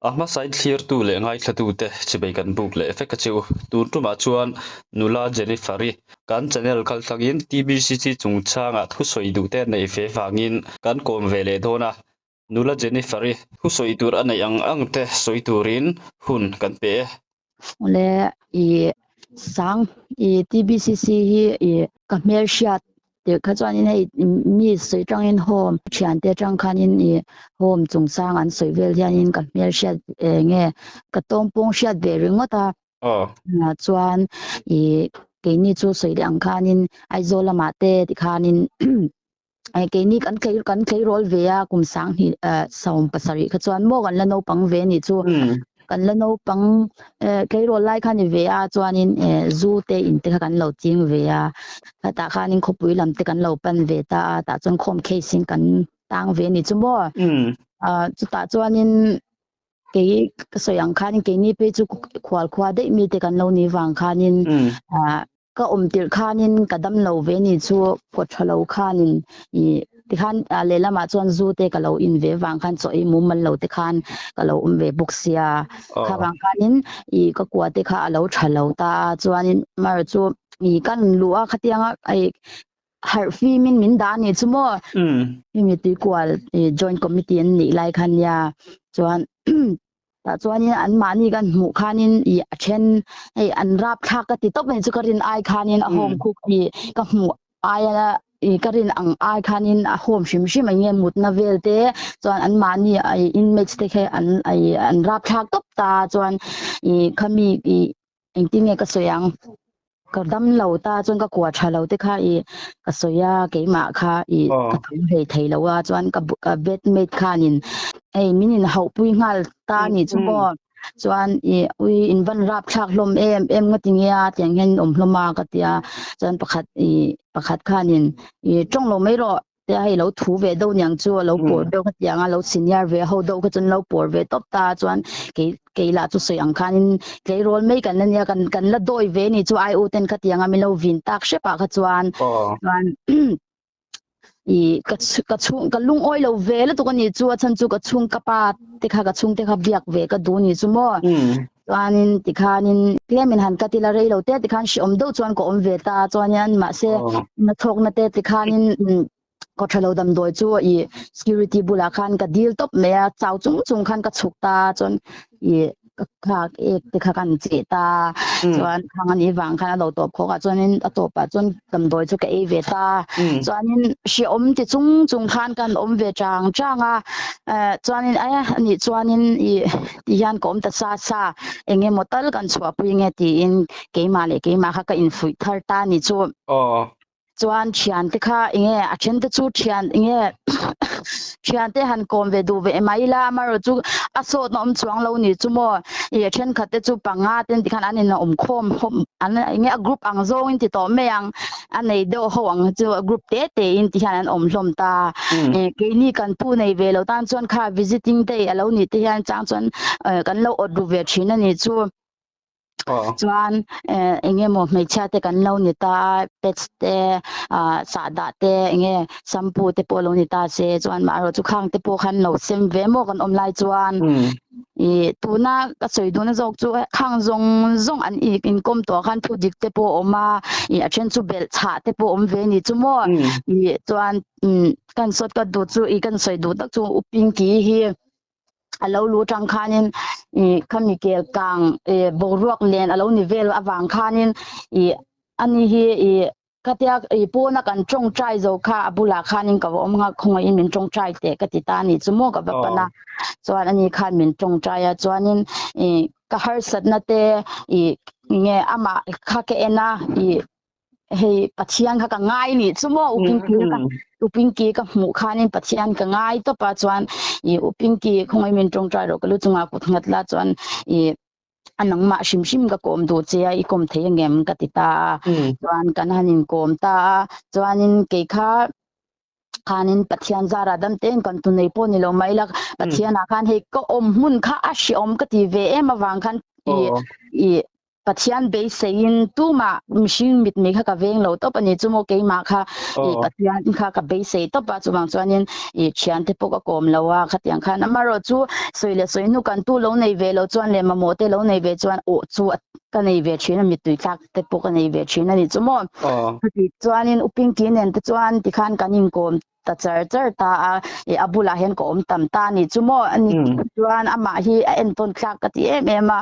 A hmasain thlirtu leh ngaithlatute chibei kan buk leh vek a chu. Tun tumah chuan nula Jennifer-i kan channel kaltlangin TBCC chungchangah thusawi duhte a neih ve vangin kan kawm ve leh dawn a. Nula Jennifer-i thusawi tur a neih ang ang te sawi turin hun kan pe e. Awle i sang i TBCC hi i ka hmelhriat Tirh kha chuanin hei mi sawi tangin home thiante atang khanin ih home chungchang an sawi vel hianin ka hmel hriat eng nge ka tawngpawng hriat ve ringawt a. Chuan ih keini chu sawi leh ang khanin Aizawl lamah te tikhanin keini kan tlei kan tleirawl ve a kum sanghnih 70 kha chuan maw kan la naupang ve anih chu. Kan la naupang eh tleirawl lai kha ni ve a chuanin eh zu te in te kha kan lo ching ve a hetah khanin khawpui lam te kan lo pan ve ta a tah chuan khawm case in kan tang ve a ni chu maw ah chutah chuanin kei ka sawi ang khanin keini phei chu khual khua daih mi te kan lo nih vang khanin ah Ka awm tirh khanin ka dam lo ve ni chu kawt tha lo khanin ih tikhan ah lehlamah chuan zu te ka lo in ve vang khan chaw ei mumal lo te khan ka lo awm ve bawk sia. Kha vang khanin ih ka kua te kha a lo tha lo ta a chuanin mar chu ih ka rawn luh a khatianga ih harh fimin min dah a nih chu maw. Hemi tuikual ih joint committee an nih lai kha nia chuan Tah chuanin anmahni kan hmuh khanin ih a then hei an rap thlak ka ti tawp mai chu ka rin ai khanin a home khuk ih ka hmuh aia ih ka rin ang ai khanin a home hrim hrim eng nge mutna vel te chuan anmahni ih inmates te kha an ih an rap thlak tawp ta chuan ih khami ih Engtin nge ka sawi ang? Ka dam lo ta chuan ka kua tha lo te kha i ka sawi a, keimah kha i ka tho hlei thei lo a, chuan ka ka bedmate khanin hei min in hauh pui nghal ta a nih chu maw? Chuan i ui in van rap thlak hlawm em em nga ti nge a tiang hian in awm hlawm a ka ti a, chuan pakhat i pakhat khanin i tawng lo mai rawh te hei lo thu ve deuh niang chu a lo pawr deuh kha tiang a lo senior ve ho deuh kha chuan lo pawr ve tawp ta chuan kei kei lah chu sawi ang khanin tleirawl mai kan la nia kan kan la dawi ve ni chu ai u ten kha tiang a min lo vin tak hrep ah kha chuan chuan i ka ka chhung ka lungawi lo ve lutuk a ni chu a chhan chu ka chhung ka pa te kha ka chhung te kha biak ve ka duh ni chu maw Chuanin tikhanin tlemin han ka tila rei lo te tikhan hreawm deuh chuan ka awm ve ta chuanin mahse nachhawkna te tikhanin kaw tha lo damdawi chu i security bulah khan ka dil tawp mai a chau chung chung khan ka chhuk ta chuan i ka khak ek te kha kan cheh ta chuan khang anih vang khan a lo tawp khawk ah chuanin a tawpah chuan damdawi chu ka ei ve ta chuanin hreawm ti chung chung khan kan awm ve chang chang a chuanin anih chuanin i Ti hian ka awm ta sa sa, eng emaw tal kan chhuahpui nge tiin keimah leh keimah kha ka infuih thar ta ni chu. Chuan thiante kha eng nge a then te chu thian eng nge thiante han kawm ve duh ve mai ila amaherawh chu a sawt na awm chuang lo ni chu maw. Ih a thenkhat te chu panga ten tikhan an in awm khawm an eng nge a group ang zawngin ti tawh mai ang. A nei deuh ho ang chu group te te in ti hian an awm hlawm ta. Keini kan pu nei ve lo tan chuan kha visiting day a lo nih te hian chang chuan kan lo awt ru ve thin a ni chu. Chuan eng emaw hmeichhia te kan lo ni ta a, pets te sahdah te eng nge shampoo te pawh lo ni ta se chuan maherawh chu khang te pawh khan lo sem ve maw kan awm lai chuan. Ih tuna ka sawi duhna zawk chu khang zawng zawng an ih inkawm tawh khan thu dik te pawh a awm a ih a then chu belh chhah te pawh a awm ve a ni chu maw ih chuan umm kan sawt ka duh chu ih kan sawi duh tak chu u Pinky hi a lo lu atang khanin ih khami kel kang ih boruak len a lo ni vel avang khanin ih ani hi ih Khatia i pawna kan tawngtai zo kha a bulah khanin ka va awm nghak khawngaihin min tawngtai teh ka ti ta a nih chu maw ka va pan a chuan ani khan min tawngtai a chuanin i ka harsatna te i nge amah kha ka en a i hei Pathian kha ka ngai nih chu maw Upinki ka Upinki ka hmuh khanin Pathian ka ngai tawp a chuan i Upinki khawngaihin min tawngtai rawh ka lu chungah kut nghat la chuan i a nangmah hrim hrim ka kawm duh che a i kawm thei angem ka ti ta a chuan kan han inkawm ta a chuanin kei kha khanin Pathian zara dam tein kan tu nei pawh ni lo mai la Pathianah khan hei ka awm hmun kha a hreawm ka ti ve em avang khan i i. Pathian beiseiin tumah mihring mitmei kha ka veng lo tawp a ni chu maw keimah kha i Pathian kha ka beisei tawp a chuvang chuanin i thiante pawh ka kawm lo a khatiang khan amaherawh chu sawi leh sawi hnu kan tu lo nei ve lo chuan leh mamawh te lo nei ve chuan awh chu ka nei ve thin a mittui thlak te pawh ka nei ve thin a ni chu maw. Chuti chuanin U Pinky nen te chuan tikhan kan inkawm ta char char ta a, i a bulah hian ka awm tam ta a ni chu maw a ni chuan amah hi a entawn thlak ka ti em em a,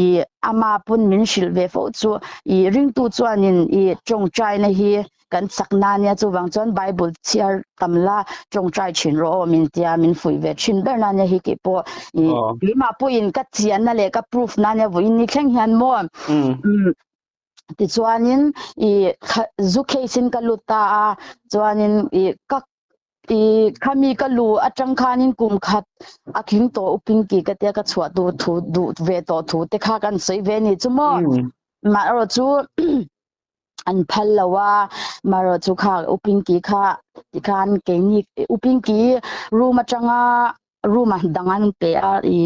i ama pawn min hrilh ve fo chu i ringtu chuanin i tawngtaina hi kan chak na ania chuvang chuan Bible chhiar tam la tawngtai thin rawh aw min tia min fuih ve thin ber na ania hi kei pawh i keimah pawhin ka chianna leh ka proof na ania vawiin ni thleng hian maw Tichuanin i zu case in ka lut ta a, chuanin i ka i khami ka lu atang khanin kum khat a tling tawh uping ki ka tia ka chhuah tur thu duh ve tawh thu te kha kan sawi ve ni chu maw. Mah erawh chu an phal lo a, mah erawh chu kha uping ki kha tikhan keini uping ki room atanga room a dang an pe a i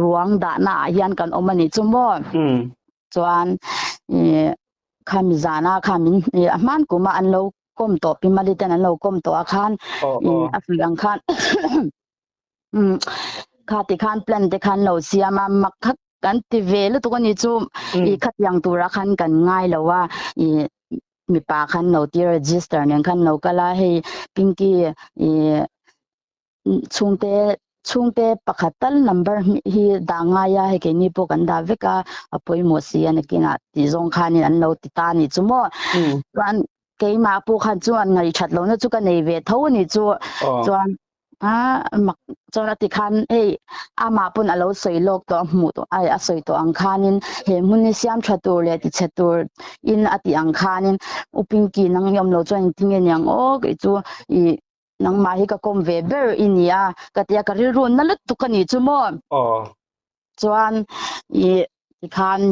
ruang dahna ah hian kan awm a ni chu maw. Chuan ih khami zana kha min ih a hman kuma an lo kawm tawh pi mali ten an lo kawm tawh a khan ih a hrilh ang khan umm kha ti khan plan te khan lo siam a mak kha kan ti ve lutuk a ni chu ih khatiang tura khan kan ngai lo a ih mipa khan lo ti register nen khan lo kal a hei Pinky ih Chhungte chhungte pakhat tal number hi dah ngai a, hei keini pawh kan dah vek a, a pawimawh si a nakinah tih zawng khanin an lo ti ta a nih chu maw. Chuan keimah pawh khan chuan ngaihthat lohna chu ka nei ve tho a nih chu. Chuan a mak chuan a ti khan hei amah pawn a lo sawi lawk tawh a hmuh tawh ai a sawi tawh ang khanin he hmun hi siam tha tur leh ti chhe tur in a tih ang khanin U Pinky nang i awm lo chuan engtin nge niang aw kei chu ih Nangmah hi ka kawm ve ber i ni a, ka ti a, ka rilru na lutuk a nih chu maw? Aw. Chuan i tikhan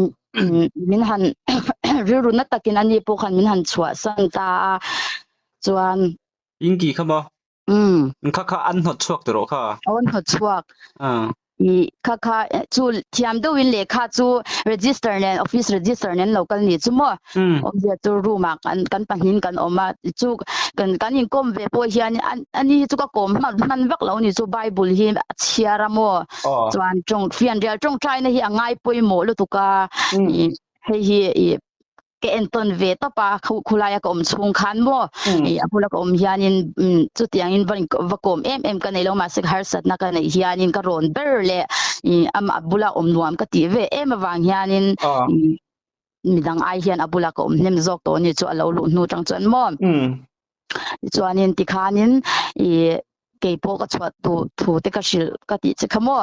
min han rilru na takin ani pawh khan min han chhuahsan ta a, chuan. Inki kha maw? Umm. Kha kha an hnawt chhuak tawh kha. Aw an hnawt chhuak. Aw. I kha kha chu thiam deuhin lehkha chu register nen office register nen lo kal ni chu maw awmzia chu room ah kan kan pahnih kan awm a chu kan kan inkawm ve pawh hian ani hi chu ka kawm hman hman vak lo ni chu bible hi a chhiar a maw chuan tawng fianrial tawngtaina hi a ngai pawimawh lutuk a i hei hi i ka entawn ve tawp a khulaia ka awm chhung khan maw i a bula ka awm hianin chutiangin va va kawm em em ka nei lo mahse harsatna ka neih hianin ka rawn ber leh i amah bula awm nuam ka tih ve em avang hianin midang ai hian a bula ka awm hnem zawk tawh ni chu a lo luh hnu tang chuan maw Tichuanin tikhanin i kei pawh ka chhuah tu thu te ka hrilh ka tih che kha maw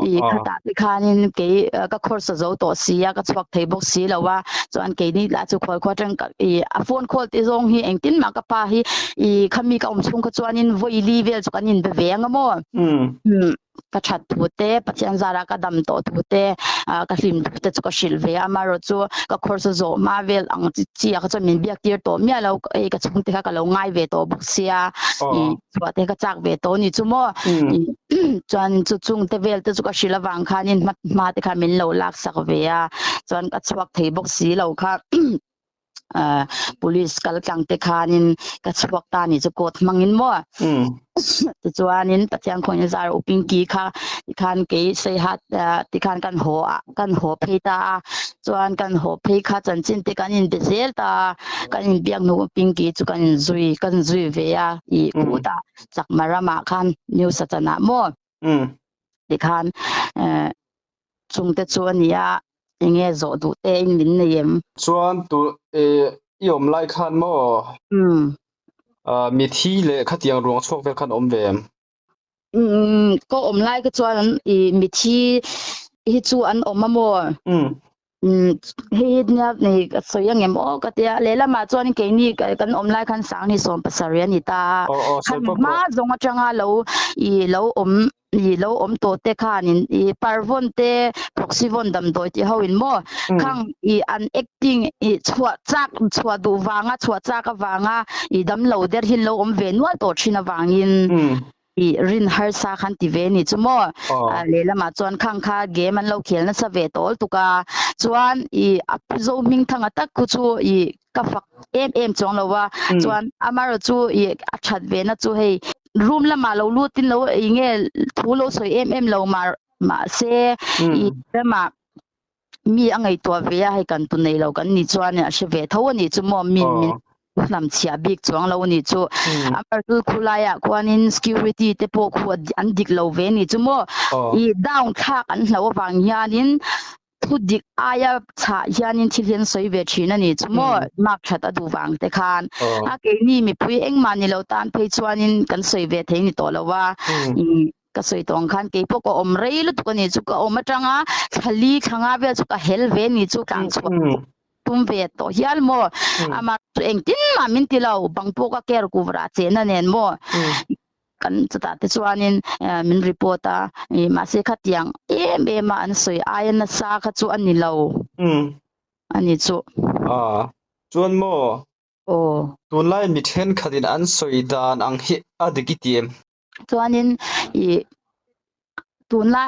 i khatah tikhanin kei ka khawrsa zo tawh si a ka chhuak thei bawk si lo a chuan keini lah chu khual khua atang i a phone call te zawng hi engtin mah ka pa hi i khami ka awm chhung kha chuanin vawi li vel chu kan inbe ve anga maw ka that thu te Pathian zara ka dam tawh thu te ka hlim thu te chu ka hrilh ve a amaherawh chu ka khawrsa zawh hma vel ang chi chi ah kha chuan min biak tir tawh miah lo hei ka chhungte kha ka lo ngai ve tawh bawk sia ih chhuah te ka chak ve tawh a ni chu maw chuan chu chungte vel te chu ka hrilh avang khanin hma hma te kha min lo lak sak ve a chuan ka chhuak thei bawk si lo kha. Police kal tlang te khanin ka chhuak ta ni chu court hmangin maw tichuanin Pathian khawiin zar uping ki kha tikhan kei sei hat tikhan kan haw a kan haw phei ta a chuan kan haw phei kha chanchin te kan in be zel ta kan in biak hnu uping ki chu kan in zui kan zui ve a i kutah chakma ramah khan new sachanah maw tikhan chungte chu a ni a Enge zawh duh te in min nei em? Chuan tu i awm lai khan maw? Umm. Mithi leh khatiang ruang chhuak vel khan awm ve em? Umm ka awm lai kha chuan an i mithi hi chu an awm a maw? Umm. Umm hei hi nia nei ka sawi angem aw ka tia lehlamah chuan keini kan awm lai khan Sangni 70 a ni ta a. Aw aw sawi Khami pawp hma rawh. zawng atanga lo i lo awm i lo awm tawh te khanin i parvawn te proxyvawn damdawi tih ho in maw khang i an acting i chhuah chak chhuah duh vanga chhuah chak avanga i damlo der hi lo awm ve nual tawh thin avangin i rin harsa khan ti ve ni chu maw lehlamah chuan khang kha game an lo khel nasa ve tawl tuk a. Chuan i a pu Zohmingthanga tak khu chu i ka fak em em chuang lo a, chuan amaherawh chu i a that ve na chu hei room lamah lo lut in lo i nge thu lo sawi em em lo mah mahse i ramah mi a ngaihtuah ve a hei kan tu nei lo kan nih chuan a hre ve tho a nih chu maw min min hnam chhiah bik chuang lo a nih chu. Amaherawhchu khulaiah khuanin security te pawh khu an dik lo ve a nih chu maw. I down thlak an hlauh avang hianin thu dik aia chhah hianin thil hi an sawi ve thin a nih chu maw. Mark that a duh vang te khan. A keini mipui engmah ni lo tan phei chuanin kan sawi ve thei ni tawh lo a. Ka sawi tawh ang khan keipawh ka awm rei lutuk a nih chu ka awm atanga thla li thla nga vel chu ka hel ve a nih chu tlan chhuah tum ve tawh hial maw amah chu engtin mah min ti lo bang pawh ka care kuh rah chehna nen maw kan chutah te chuanin min report a mahse khatiang em em a an sawi aia nasa kha chu a ni lo a ni chu. Chuan maw Aw. Tunlai mi thenkhatin an sawi dan ang hi a dik i ti em? Chuanin ih tunla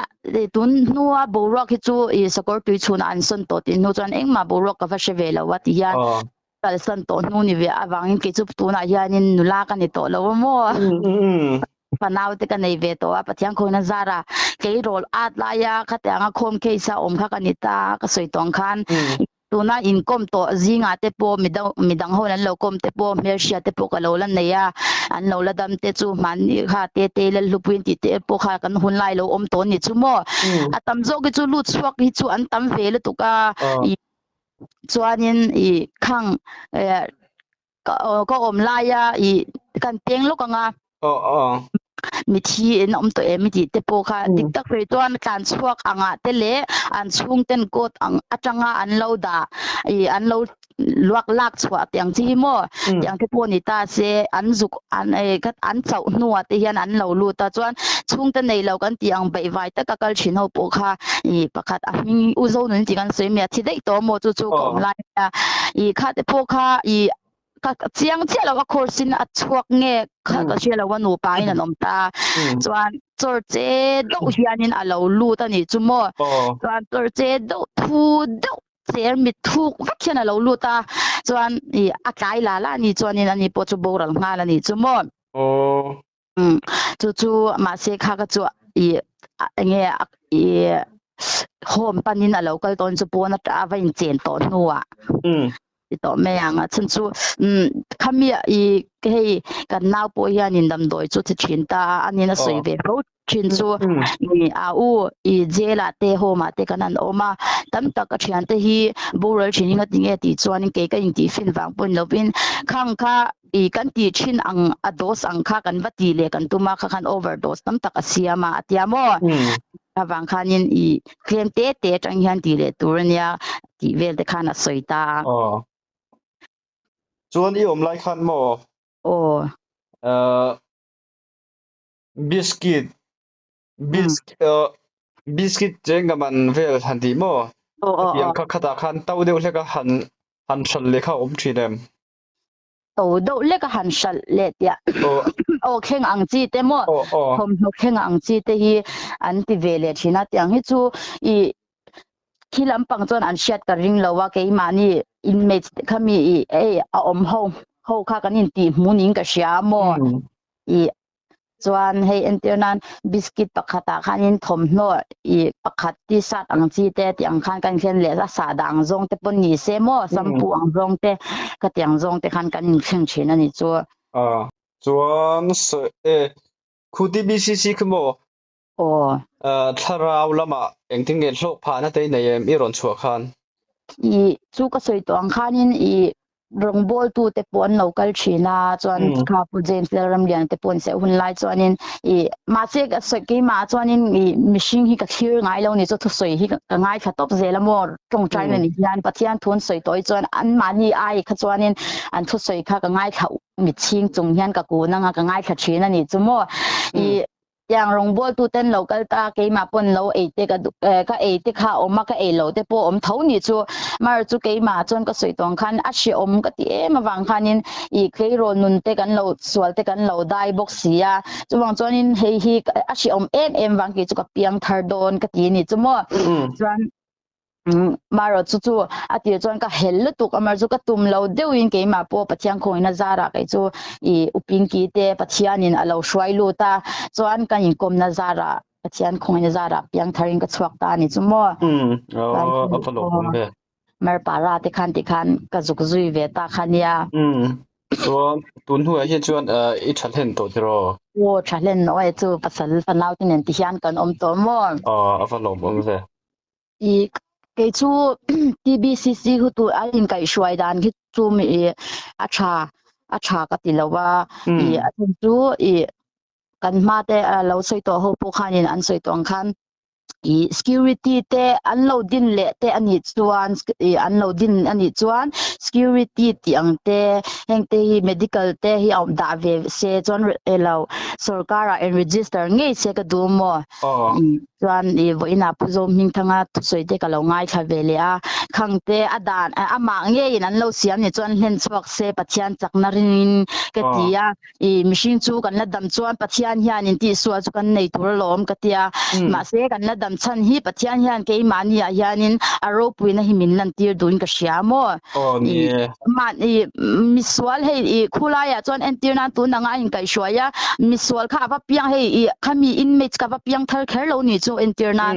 tun hnua boruak hi chu ih sakawr tui chhunah an sawn tawh tih hnu chuan engmah boruak ka va hre ve lo a ti hian kalsan tawh hnu ni ve avangin kei chu tunah hianin nula ka ni tawh lo a maw fanau te ka nei ve tawh a Pathian khawina zara tleirawl at laia khatianga khawm case a awm kha ka ni ta ka sawi tawh ang khan Tuna inkawm tawh zingah te pawh midang ho an lo kawm te pawh hmelhriat te pawh ka lo la nei a, an lo la dam te chu hmanni kha te te Lalhlupuiin tih te pawh kha kan hun lai lo awm tawh a ni chu maw. A tam zawk hi chu lut chhuak hi chu an tam ve lutuk a, chuanin ih khang ka awm laia ih kan peng lawk ang a. Mithi in awm tawh em i tih te pawh kha dik tak hrui chuan tlan chhuak angah te leh an chhungten court ang atanga an lo dah ih an lo luak lak chhuah tih ang chi hi maw tih ang te pawh ni ta se an zuk an eh an chauh hnuah te hian an lo lut a chuan chhungte nei lo kan tih ang baihvai taka kal thin ho pawh kha ih pakhat a hming u Zonun tih kan sawi mai a thi daih tawh maw chu chu ka awm lai a ih kha te pawh kha ih ka chiang chiah lo a course in a chhuak nge kha ka hria lo a nupa in an awm ta chuan chawr che deuh hianin a lo lut a nih chu maw chuan chawr che deuh thu deuh cher mit thuk vek hian a lo lut a chuan ih a tlai la la a nih chuanin ani pawh chu boral nghal a nih chu maw chu chu mahse kha ka chu ih enge ih home panin a lo kal tawn chu pawn a va inchen tawh hnuah ti tawh mai ang a chhan chu khami i hei kan nau pawh hianin damdawi chu ti thin ta a anin a sawi ve fo thin chu a u i jail ah te home ah te kan han awm a tam tak a thian te hi boral thin hi ngatinge tih chuanin kei ka intih fin vang pawh ni lovin khang kha I kan tih thin ang a dose ang kha kan va tih leh kan tum a kha khan overdose tam tak a siam a a tia maw? Avang khanin i tlem te te atang hian tih leh tur a nia tih vel te khan a sawi ta a. Aw. Chuan i awm lai khan maw? Aw. Biscuit Biscuit chenga man vel han tih maw? Aw aw aw. Kha khatah khan to deuh hlek a han han hralh leh kha a awm thin em? To deuh lek a han hralh leh tiah aw thleng ang chi te maw thawmhnaw thleng ang chi te hi an ti ve leh thin a tiang hi chu i khi lampang chuan an hriat ka ring lo a keimahni inmates te kha mi i hei a awm ho ho kha kan intih hmu niin ka hria a maw i Chuan hei entir nan biscuit pakhatah khanin thawmhnaw ih pakhat t-shirt ang chi te tih ang khan kan thlen leh a sahdah ang zawng te pawn ni se maw shampoo ang zawng te khatiang zawng te khan kan inthleng thin a nih chu. Chuan e khu TBCC khi maw? Aw. Thlarau lamah engtin nge hlawk phahna te i nei em i rawn chhuah khan? Ih chu ka sawi tawh ang khanin ih rawngbawltu te pawh an lo kal thin a chuan kha Pu James Lalramliana te pawh an serh hun lai chuanin ih mahse ka sawi keimah chuanin ih mihring hi ka thlir ngai lo ni chu thusawi hi ka ngaithla tawp zel a maw tawngtai na ni hian Pathian thu an sawi tawh hi chuan anmahni ai kha chuanin an thusawi kha ka ngaithla mitchhing chung hian ka kun anga ka ngaithla thin a ni chu maw ih Tiang rawngbawltu ten lo kal ta keimah pawn lo ei te ka duh eh ka ei te kha a awm a ka ei lo te pawh a awm tho nih chu mar chu keimah chuan ka sawi tawng khan a hrehawm ka ti em avang khanin ih tleirawl nun te kan lo sual te kan lo dai bawk si a chuvang chuanin hei hi a hrehawm em em vang kei chu ka piang thar dawn ka ti a ni chu maw chuan. Marawh chu chu a tir chuan ka hel lutuk a, mar chu ka tum lo deuhin keimah pawh Pathian khawngin a zarah kei chu i Upingki te Pathianin a lo hruai lut a, chuan kan inkawmna zarah Pathian khawngin a zarah piang tharin ka chhuak ta a ni chu maw. Marpara te khan tikhan ka zuk zui ve ta kha nia. Chuan tun hnuah hian chuan i tha hlen tawh tiraw? Aw tha hlen aw e chu pasal fanau te nen ti hian kan awm tawh maw? Aw a va lawmawm ve. I kei chu TBCC hu tu a inkaihhruai dan khi chu mi i a tha a tha ka ti lo a i a chhan chu i kan hma te lo sawi tawh ho pawh khanin an sawi tawh ang khan i security te an lo din leh te a nih chuan i an lo din a nih chuan security tih ang te heng te hi medical te hi a awm dah ve se chuan elo sorkar ah in register ngei se ka duh maw chuan i vawiinah Pu Zawm Hmingthanga thusawi te ka lo ngaithla ve leh a khang te a dan amah ngeiin an lo siam nih chuan hlen chhuak se Pathian chakna ringin ka ti a. I mihring chu kan la dam chuan Pathian hian in tihsual chu kan nei tur alawm ka tia. Mahse kan la dam chhan hi Pathian hian keimahni ah hianin a ropuina hi min lantir duhin ka hria maw. Aw ni e. I misual hei i khulai ah chuan entir nan tun anga a inkaihhruai a, misual kha a va piang hei i khami inmates kha va piang thar kher lo ni chu entir nan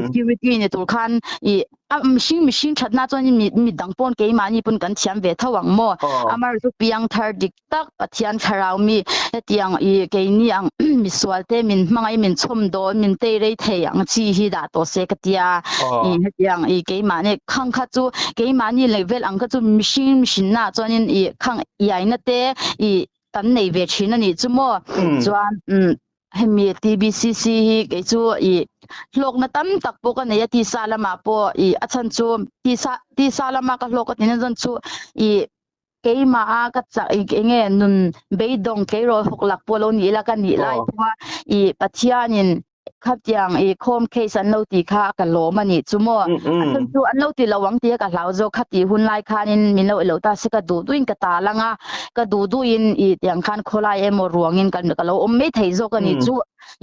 security ni tur khan i A mihring mihring thatna chuan mi mi dang pawn keimahni pawn kan thiam ve tho ang maw? Amar chu piang thar dik tak Pathian thlarau mi hetiang i keini ang misual te min hmangaih min chhawm dawn min tei rei thei ang chi hi dah tawh se ka tia i hetiang i keimahni khang kha chu keimahni level ang kha chu mihring mihrinna chuanin i khang iaina te i kan nei ve thin a nih chu maw? Chuan Hemi TBCC hi kei chu i hlawkna tam tak pawh ka nei a tisa lamah pawh i a chhan chu tisa tisa lama ka hlawk a tihna chuan chu i keimah a ka chak i eng nge nun beidawng tleirawl hawk lak pawh lo ni ila ka nih lai pawha i Pathianin khatiang i khawm case an lo tih kha ka lawm a nih chu maw a chhan chu an lo ti lo ang tih a ka hlau zawk khatih hun lai khanin min lo ilo ta se ka duh duhin ka tal ang a ka duh duhin i tiang khan khawlai emaw ruangin kan ka lo awm mai thei zawk a ni chu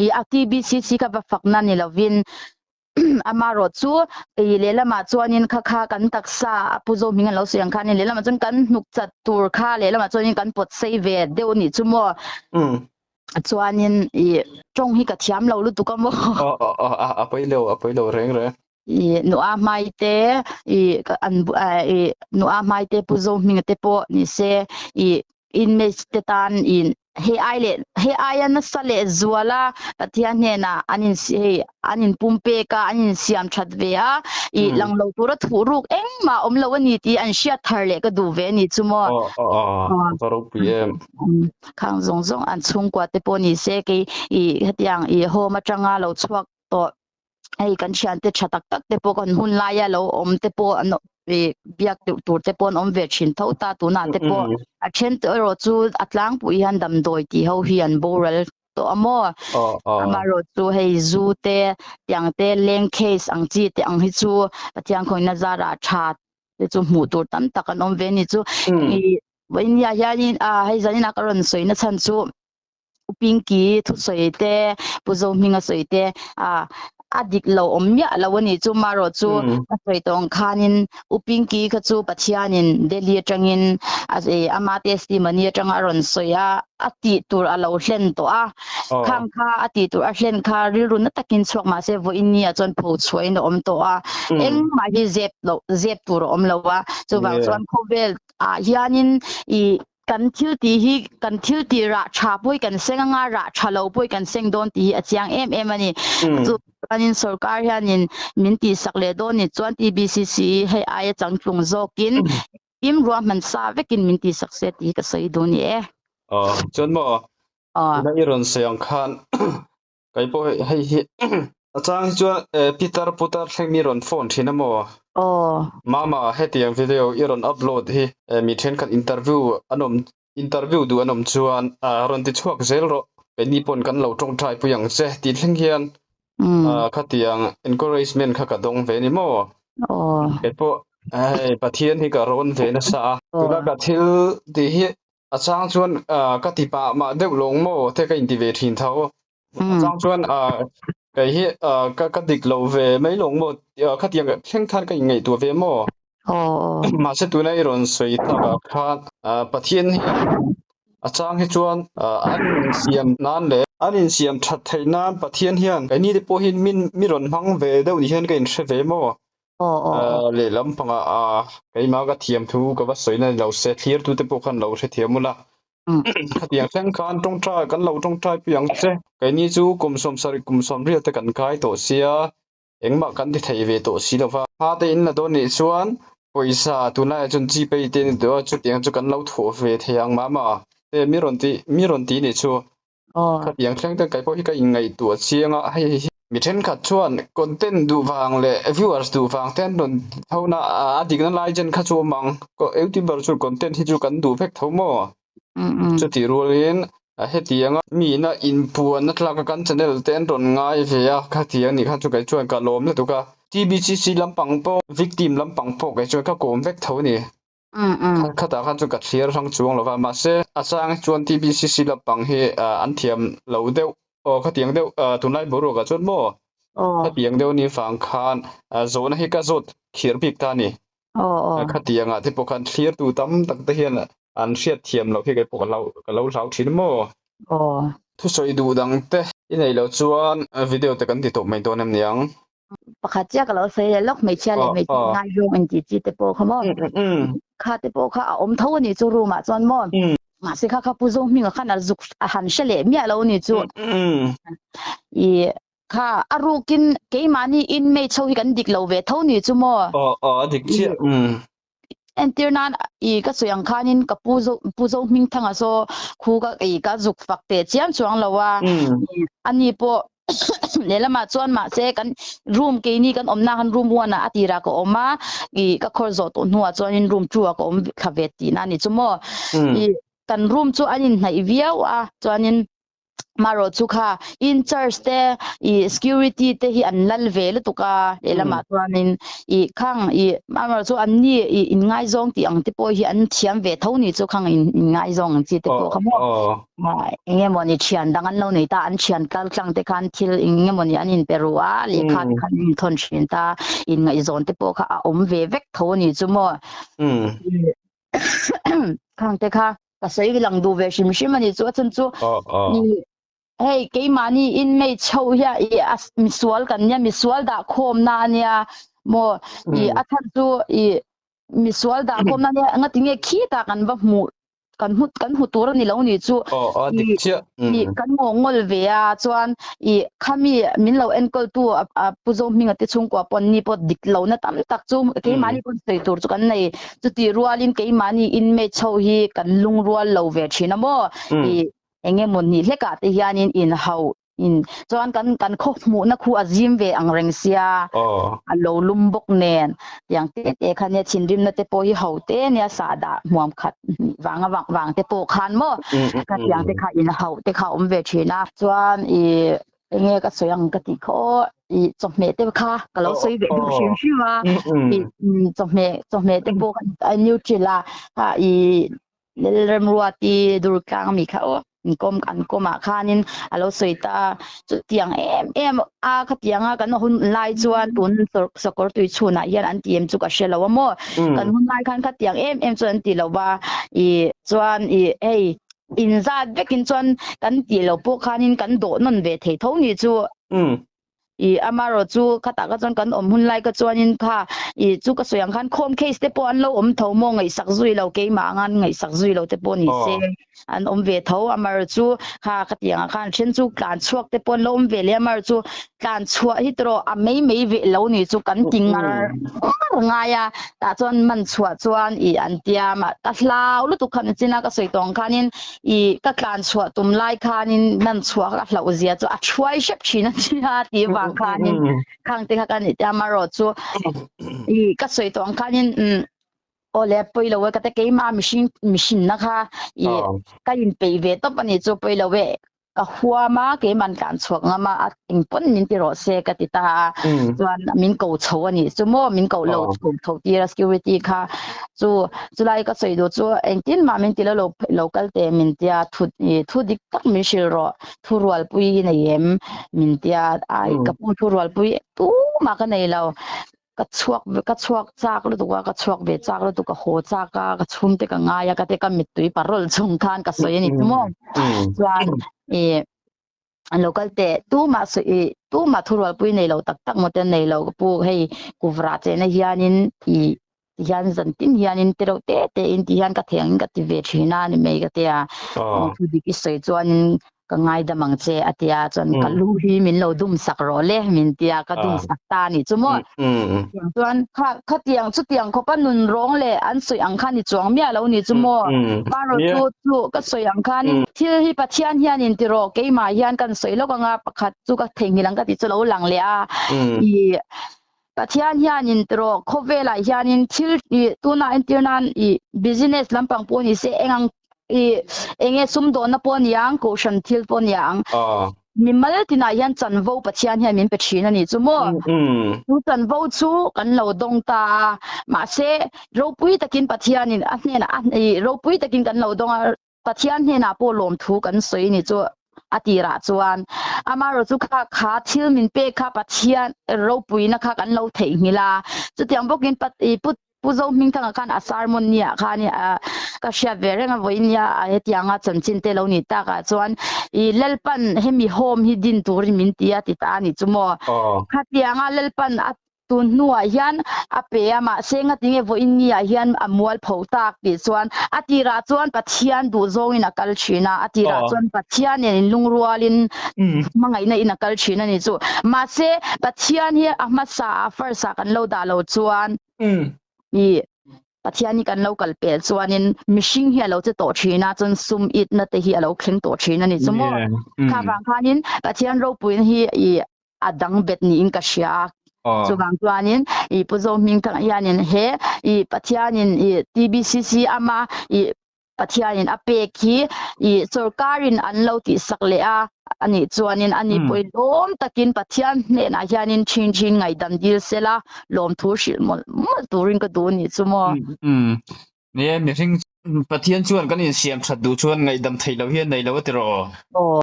i a TBCC ka va fakna ni lovin amarawh chu i lehlamah chuanin kha kha kan taksa a pu zo hming an lo sawi ang khanin lehlamah chuan kan hnuk chat tur kha lehlamah chuanin kan pawt sei ve deuh a nih chu maw chuanin i tawng hi ka thiam lo lutuk a maw a pawi lo a pawi lo reng reng I nua hmai te i an i nua hmai te pu zo hminga te pawh ni se i inmates te tan in hei ai leh hei aia nasa leh zuala Pathian hnenah an in hei an in pumpek a an in siam that ve a i lang lo tura thuh ruk engmah awm lo a ni tih an hriat thar leh ka duh ve a ni chu maw. Aw va ropui em. Khang zawng zawng an chhungkua te pawh ni se kei i hetiang i home atanga lo chhuak tawh hei kan thiante tha tak tak te pawh kan hun laia lo awm te pawh an i biak deuh tur te pawh an awm ve thin tho ta tunah te pawh a then te erawh chu a tlangpui hian damdawi tih ho hi an boral tawh a maw amaherawh chu hei zu te tiang te leng case ang chi te ang hi chu Pathian khawina zarah tha te chu hmuh tur tam tak an awm ve a ni chu i vawinia hianin a hei zanin a ka rawn sawi na chhan chu U Pinky thusawi te, Pu Zohminga sawi te ah a dik lo awm miah lo a nih chu marawh chu ka sawi tawh ang khanin U Pinky kha chu Pathianin Delhi atangin ama testimony atanga a rawn sawi a, a tih tur a lo hlen tawh a, khang kha a tih tur a hlen kha rilru na takin chhuak mahse vawiin ni ah chuan pho chhuahin a awm tawh a, engmah hi zep loh zep tur a awm lo a, chuvang chuan khawvel ah hianin ih Kan thil tih hi kan thil tih rah tha pawh hi kan seng anga rah tha lo pawh hi kan seng dawn tih hi a chiang em em a ni. Chu chuanin sorkar hianin min tihsak leh dawn ni chuan TBCC hei aia changtlung zawkin engkim ruahman sa vekin min tihsak se tih hi ka sawi duh ni e. Aw chuan maw tuna i rawn sawi ang khan Kei pawh hei hi a chang hi chuan Peter putar thleng mi rawn phone thin a maw? Aw. Mama hetiang video i rawn upload hi mi thenkhat interview an awm interview duh an awm chuan rawn ti chhuak zel rawh keini pawn kan lo tawngtai pui ang che tih thleng hian khatiang encouragement kha ka dawng ve ni maw? Aw. Kei pawh hei Pathian hi ka rawn ve nasa a tuna ka thil tih hi A chang chuan ka ti pah mah deuh lawng maw te ka inti ve thin tho. A chang chuan. Kei hi ka ka dik lo ve mai lawng maw? Khatiang thleng khan ka inngaihtuah ve maw? Mahse tuna i rawn sawi takah khan Pathian hian a chang hi chuan an insiam nan leh an insiam that theih nan Pathian hian keini te pawh hi min mi rawn hmang ve deuh ni hian ka inhre ve maw? Lehlam pangah keimah ka thiam thu ka va sawi na ni lo se thlirtute pawh khan lo hrethiam ula. Khatiang thleng khan tawngtai kan lo tawngtai pui ang che. Keini chu kum 70 kum 80 te kan kai tawh sia, engmah kan ti thei ve tawh si lova. Hma te in la dawn nih chuan pawisa tunlaiah chuan Gpay te ni tawh a, chutiang chu kan lo thawh ve thei ang mah mah. E mi rawn ti mi rawn ti nih chu. Khatiang thleng te kei pawh hi ka inngaihtuah chiang a, hei hi mi thenkhat chuan content duh vang leh viewers duh vang te an rawn ti tho na a, a dikna lai chen kha chu awm ang. Youtuber chu content hi chu kan duh vek tho maw? Chutih rualin hetianga miin a inpuanna tlaka kan channel te an rawn ngai ve a, khatiang nih kha chu kei chuan ka lawm lutuk a. TBCC lampang pawh victim lampang pawh kei chuan ka kawm vek tho a ni. Khatah khan chuan ka thlir hrang chuang lo va, mahse a chang hi chuan TBCC lampang hi an thiam lo deuh aw khatiang deuh tunlai boruakah chuan maw khatiang deuh ni vang khan zawhna hi ka zawt khir bik ta a ni. Khatiangah te pawh khan thlirtu tam tak te hian an hriat thiam loh hi kei pawh ka lo hlau thin maw. Thusawi duh dang te i neih loh chuan video te kan ti tawp mai dawn em niang. Pakhat chiah ka lo sawi leh lawk hmeichhia leh hmeichhe ngai zawng inti chi te pawh kha maw kha te pawh kha a awm tho a nih chu room ah chuan maw mahse kha kha Pu Zohminga khan a zuk a han hre leh miah lo a nih chu i kha a rukin keimahni inmate ho hi kan dik lo ve tho a nih chu maw Aw aw a dik chiah Entir nan i ka sawi ang khanin ka pu zo pu zo hmingthanga saw khu ka i ka zuk fak teh chiam chuang lo a ani pawh lehlamah chuan mahse kan room keini kan awmna khan room one ah a tirah ka awm a i ka khawr zawh tawh hnuah chuanin room two ah ka awm thla ve tihna a ni chu maw i kan room chu an inhnaih viau a chuanin Marawh chu kha in charge te i security te hi an lal ve lutuk a lehlamah chuanin i khang i marawh chu an ni i in ngaizawng tih ang te pawh hi an thiam ve tho ni chu khang in in ngaizawng ang chi te pawh kha maw eng emaw ni thian dang an lo nei ta an thian kal tlang te khan thil eng emaw ni an in pe ru a lehkha te khan an in thawn thin ta in ngaihzawn te pawh kha a awm ve vek tho ni chu maw khang te kha Ka sawi lang duh ve hrim hrim a ni chu a chhan chu hei keimahni inmate chho hian i a misual kan nia misual dah khawmna a nia maw i a chhan chu i misual dah khawmna nia ngatinge khitah kan va hmuh kan hmu kan hmu tur a ni lo ni chu i i kan ngaw ngawl ve a chuan i khami min lo enkawl tu a Pu Zohminga te chhungkua pawh an ni pawh dik lohna tam tak chu keimahni pawn sawi tur chu kan nei. Chutih rualin keimahni inmate ho hi kan lungrual lo ve thin a maw? I eng emaw ni hlekah te hianin inhauh in chuan kan kan khaw hmuhna khu a zim ve ang reng sia a lo lum bawk nen tiang te te kha nia thinrimna te pawh hi ho te nia sahdah hmuam khat vang a vang vang te pawh khan maw ka tiang te kha inhauh te kha awm ve thin a chuan i Enge ka sawi ang ka tih kha aw i chawhmeh te kha ka lo sawi ve duh hrim hrim a i chawhmeh chawhmeh te pawh a nutri la kha i Lalremruati Durtlang ami kha aw an kawm an kawmah khanin a lo sawi ta a chutiang em em a khatianga kan hun lai chuan tun sakawr tui chhunah hian an ti em chu ka hre lo a maw kan hun lai khan khatiang em em chuan an ti lo va i chuan i hei Inzat vekin chuan kan tih loh pawh khanin kan dawh nawn ve thei tho ni chu. I amarawh chu khatah kha chuan kan awm hun lai kha chuanin kha i chu ka sawi ang khan khawm case te pawh an lo awm tho maw ngaihsak zui lo keimah anga an ngaihsak zui lo te pawh ni se an awm ve tho amarawh chu kha khatiang ah khan then chu tlan chhuak te pawh an lo awm ve leh amarawh chu tlan chhuah hi tawh a mai mai ve lo ni chu kan ti ngar ngar ngai a tah chuan man chhuah chuan ih an tiam a ka hlau lutuk khan chin a ka sawi tawh ang khanin ih ka tlan chhuah tum lai khanin man chhuah ka hlauh zia chu a thuai hrep thin a nia tih vang khanin khang te kha ka ni tia amarawh chu ih ka sawi tawh ang khanin umm Awle pawi lo e ka ti keimah mihring mihrinna kha ih ka inpeih ve tawp a ni chu pawi lo e. ka huam a, keiman tlan chhuak ngam a, a eng pawn min ti rawh se ka ti ta a. Chuan min ko chho a nih chu maw, min koh lo ko chho tir a security kha. Chu chulai ka sawi duh chu engtin mah min ti lo lo kal teh min tia thu thu dik tak min hrilh rawh, thu rualpui i nei em min tia, ai ka pu thu rualpui tumah ka nei lo. Ka chhuak ka chhuak chak lutuk a, ka chhuak ve chak lutuk, ka haw chak a, ka chhungte ka ngai a, ka te ka mittui parol chung khan ka sawi a ni chu maw. Chuan ih an lo kal teh tumah sawi ih tumah thurualpui nei lo tak tak maw te nei lo ka pu hei kuvra chehna hianin ih tihian zan tin hianin te reuh te te in tihian ka thei angin ka ti ve thin a ni mai ka tia. Thu dik i sawi chuanin ka ngaidam ang che a tia chuan ka lu hi min lo dum sak rawh le min tia ka dum sak ta a nih chu maw. Chuan kha khatiang chutiang khawpa nun rawng leh an sawi ang khan i chuang miah lo nih chu maw. Marawh chu chu ka sawi ang khanin thil hi Pathian hianin ti rawh keimah hian kan sawi lawk anga pakhat chu ka theihnghilh ang ka tih chu lo lang leh a i Pathian hianin ti rawh khawvelah hianin thil i tunah entir nan i business lampang pawh ni se eng ang i eng nge sumdawnna pawh ni ang kohhran thil pawh ni ang mimal tinah hian chanvo Pathian hian min pe thin a nih chu maw chu chanvo chu kan lo dawng ta a mahse ropui takin Pathianin a hnenah a i ropui takin kan lo dawng a Pathian hnenah pawh lawmthu kan sawi ni chu a tirah chuan amaherawh chu kha kha thil min pek kha Pathian ropuina kha kan lo theihnghilh a chutiang bawkin Pu Pu Zohmingthanga khan a sermon niah khan ka hriat ve reng a vawiin nia hetianga chanchin te lo ni takah chuan i Lalpan hemi home hi din turin min ti a ti ta a ni chu maw khatianga Lalpan a Tun hnuah hian a pe a, mahse ngatinge vawiin niah hian a mual pho tak tih chuan a tirah chuan Pathian duhzawngin a kal thin a, a tirah chuan Pathian nen inlungrualin hmangaihna in a kal thin a ni chu. Mahse Pathian hi a hmasa a first ah kan lo dah lo chuan i Pathian hi kan lo kal pel chuanin mihring hi a lo che tawh thin a, chuan sum itna te hi a lo thleng tawh thin a ni chu maw. Kha vang khanin Pathian ropuina hi i a dang bet niin ka hria a. Chuvang chuanin i Pu Zohmingthanga hianin he i Pathianin i TBCC ama i Pathianin a pek hi i sorkarin an lo tihsak leh a anih chuanin ani pawhin lawm takin Pathian hnenah hianin thin thin ngaihdam dil sela lawmthu hrilh mawlh mawlh turin ka duh anih chu maw. Ni e, mihring Pathian chuan kan insiam that duh chuan ngaihdam theih loh hian nei lo a ti rawh.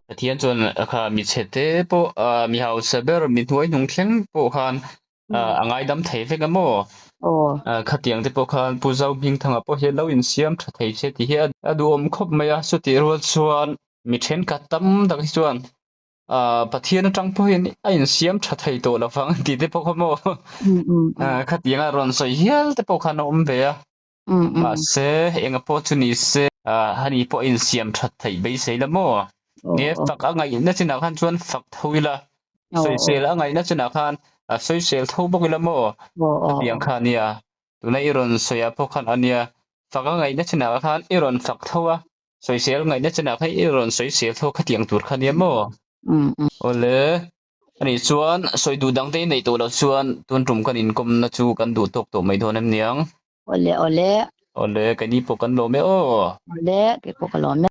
Pathian chuan kha mi chhe te pawh mi hausa ber mi hnuai hnung thleng pawh khan a ngaidam thei vek a maw? Khatiang te pawh khan Pu Zohmingthanga pawh hian lo insiam tha thei che tih hi a duhawm khawp mai a, chutih rual chuan mi thenkhat tam tak hi chuan Pathian atang pawhin a insiam tha thei tawh lo vang tih te pawh kha maw? Khatianga rawn sawi hial te pawh khan a awm ve a. Mahse, enga pawh chu ni se, hani pawh a insiam that theih beisei la maw? Nge fak a ngaihna chinah khan chuan fak tho ila, sawisel a ngaihna chinah khan sawisel tho bawk ila maw? Khatiang kha a nia. Tuna i rawn sawiah pawh khan a nia. Fak a ngaihna chinah khan i rawn fak tho a, sawisel ngaihna chinah khan i rawn sawisel tho khatiang tur kha nia maw? Awle, Anih chuan sawi duh dang te i neih tawh loh chuan tun tum kan inkawmna chu kan duh tawk tawh mai dawn em niang? Awle awle. Awle, keini pawh kan lawm e aw. Awle, keipawh ka lawm e.